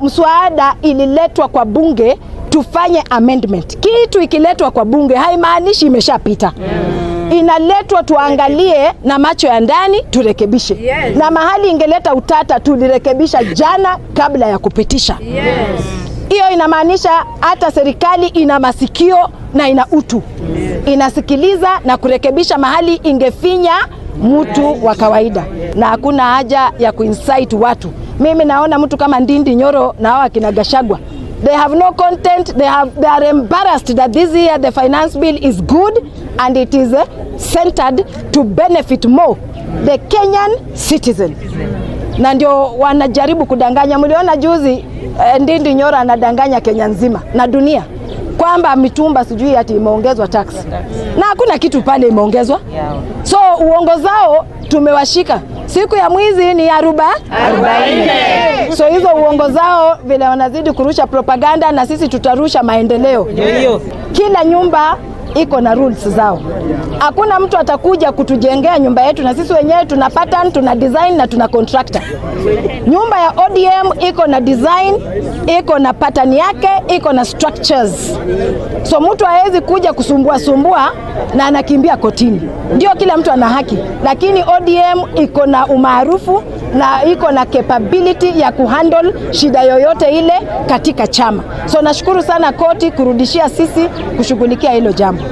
Mswada ililetwa kwa bunge tufanye amendment. Kitu ikiletwa kwa bunge haimaanishi imeshapita. Inaletwa tuangalie na macho ya ndani turekebishe. Na mahali ingeleta utata tulirekebisha jana kabla ya kupitisha. Hiyo inamaanisha hata serikali ina masikio na ina utu, inasikiliza na kurekebisha mahali ingefinya mtu wa kawaida, na hakuna haja ya kuincite watu. Mimi naona mtu kama Ndindi Nyoro na hawa akina Gachagua, they have no content. They are embarrassed that this year the finance bill is good and it is centered to benefit more the Kenyan citizen, na ndio wanajaribu kudanganya. Mliona juzi Ndindi Nyoro anadanganya Kenya nzima na dunia kwamba mitumba sijui ati imeongezwa tax na hakuna kitu pale imeongezwa. So uongo zao tumewashika. Siku ya mwizi ni 40. So hizo uongo zao vile wanazidi kurusha propaganda, na sisi tutarusha maendeleo. Kila nyumba iko na rules zao. Hakuna mtu atakuja kutujengea nyumba yetu, na sisi wenyewe tuna pattern, tuna design na tuna contractor. Nyumba ya ODM iko na design, iko na pattern yake, iko na structures. So mtu hawezi kuja kusumbua sumbua na anakimbia kotini. Ndio, kila mtu ana haki, lakini ODM iko na umaarufu na iko na capability ya kuhandle shida yoyote ile katika chama. So nashukuru sana koti kurudishia sisi kushughulikia hilo jambo.